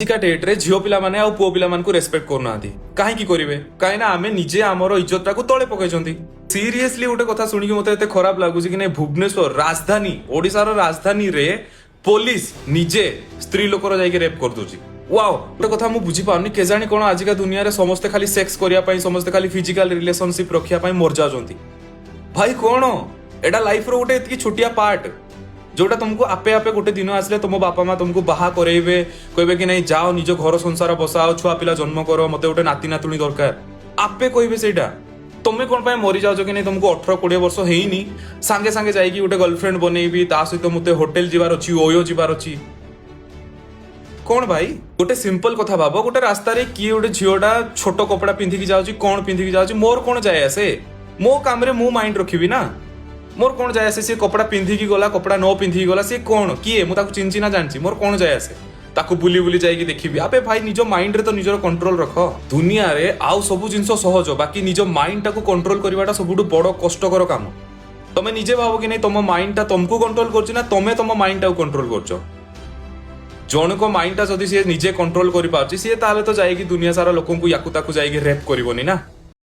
ଆଜିକା ଡେଟ୍ରେ ଝିଅ ପିଲାମାନେ ଆଉ ପୁଅ ପିଲାମାନଙ୍କୁ ରେସ୍ପେକ୍ଟ କରୁନାହାନ୍ତି। କାହିଁକି କରିବେ? କାହିଁକି ନା ଆମେ ନିଜେ ଆମର ଇଜ୍ଜତଟାକୁ ତଳେ ପକେଇଛନ୍ତି। ସିରିୟସଲି, ଗୋଟେ କଥା ଶୁଣିକି ମତେ ଏତେ ଖରାପ ଲାଗୁଛି କି ନାଇଁ, ଭୁବନେଶ୍ୱର ରାଜଧାନୀ, ଓଡିଶାର ରାଜଧାନୀରେ ପୋଲିସ ନିଜେ ସ୍ତ୍ରୀ ଲୋକର ଯାଇକି ରେପ୍ କରିଦଉଛି। ୱାଓ! ଗୋଟେ କଥା ମୁଁ ବୁଝିପାରୁନି, କେଜାଣି କଣ ଆଜିକା ଦୁନିଆରେ ସମସ୍ତେ ଖାଲି ସେକ୍ସ କରିବା ପାଇଁ, ସମସ୍ତେ ଖାଲି ଫିଜିକାଲ ରିଲେସନସିପ ରଖିବା ପାଇଁ ମରିଯାଉଛନ୍ତି। ଭାଇ, କଣ ଏଇଟା ଲାଇଫର ଗୋଟେ ଏତିକି ଛୋଟିଆ ପାର୍ଟ, ଯୋଉଟା ତମକୁ ଆପେ ଆପେ ଗୋଟେ ଦିନ ଆସିଲେ ତମ ବାପା ମା ତମକୁ ବାହା କରେଇବେ, କହିବେ କି ନାଇଁ, ଯାଅ, ନିଜ ଘର ସଂସାର ବସାଅ, ଛୁଆ ପିଲା ଜନ୍ମ କର, ମତେ ଗୋଟେ ନାତି ନାତୁଣୀ ଦରକାର, ଆପେ କହିବେ ସେଇଟା। ତମେ କଣ ପାଇଁ ମରିଯାଉଛ କି ନାଇଁ, ତମକୁ 18-20 ବର୍ଷ ହେଇନି, ସାଙ୍ଗେ ସାଙ୍ଗେ ଯାଇକି ଗୋଟେ ଗର୍ଲଫ୍ରେଣ୍ଡ ବନେଇବି, ତା ସହିତ ମତେ ହୋଟେଲ ଯିବାର ଅଛି, ଓୟୋ ଯିବାର ଅଛି। କଣ ଭାଇ, ଗୋଟେ ସିମ୍ପଲ କଥା ଭାବ, ଗୋଟେ ରାସ୍ତାରେ କିଏ ଗୋଟେ ଝିଅଟା ଛୋଟ କପଡା ପିନ୍ଧିକି ଯାଉଛି, କଣ ପିନ୍ଧିକି ଯାଉଛି, ମୋର କଣ ଯାଏ ଆସେ? ମୋ କାମରେ ମୁଁ ମାଇଣ୍ଡ ରଖିବି ନା। ମୋର କଣ ଯାଏ ଆସେ, ସିଏ କପଡା ପିନ୍ଧିକି ଗଲା, କପଡା ନ ପିନ୍ଧିକି ଗଲା, ସିଏ କଣ, କିଏ, ମୁଁ ତାକୁ ଚିହ୍ନିଛି ନା ଜାଣିଛି? ମୋର କଣ ଯାଏ ଆସେ? ତାକୁ ବୁଲି ବୁଲି ଯାଇକି ଦେଖିବି? ଆବେ ଭାଇ, ନିଜ ମାଇଣ୍ଡରେ ତ ନିଜର କଣ୍ଟ୍ରୋଲ ରଖ। ଦୁନିଆରେ ଆଉ ସବୁ ଜିନିଷ ସହଜ, ବାକି ନିଜ ମାଇଣ୍ଡଟାକୁ କଣ୍ଟ୍ରୋଲ କରିବାଟା ସବୁଠୁ ବଡ କଷ୍ଟକର କାମ। ତମେ ନିଜେ ଭାବ କି ନାଇଁ, ତମ ମାଇଣ୍ଡଟା ତମକୁ କଣ୍ଟ୍ରୋଲ କରୁଛି ନା ତମେ ତମ ମାଇଣ୍ଡଟାକୁ କଣ୍ଟ୍ରୋଲ କରୁଛ? ଜଣଙ୍କ ମାଇଣ୍ଡଟା ଯଦି ସିଏ ନିଜେ କଣ୍ଟ୍ରୋଲ କରିପାରୁଛି, ସିଏ ତାହେଲେ ତ ଯାଇକି ଦୁନିଆ ସାରା ଲୋକଙ୍କୁ ୟାକୁ ତାକୁ ଯାଇକି ରେପ୍ କରିବନି ନା।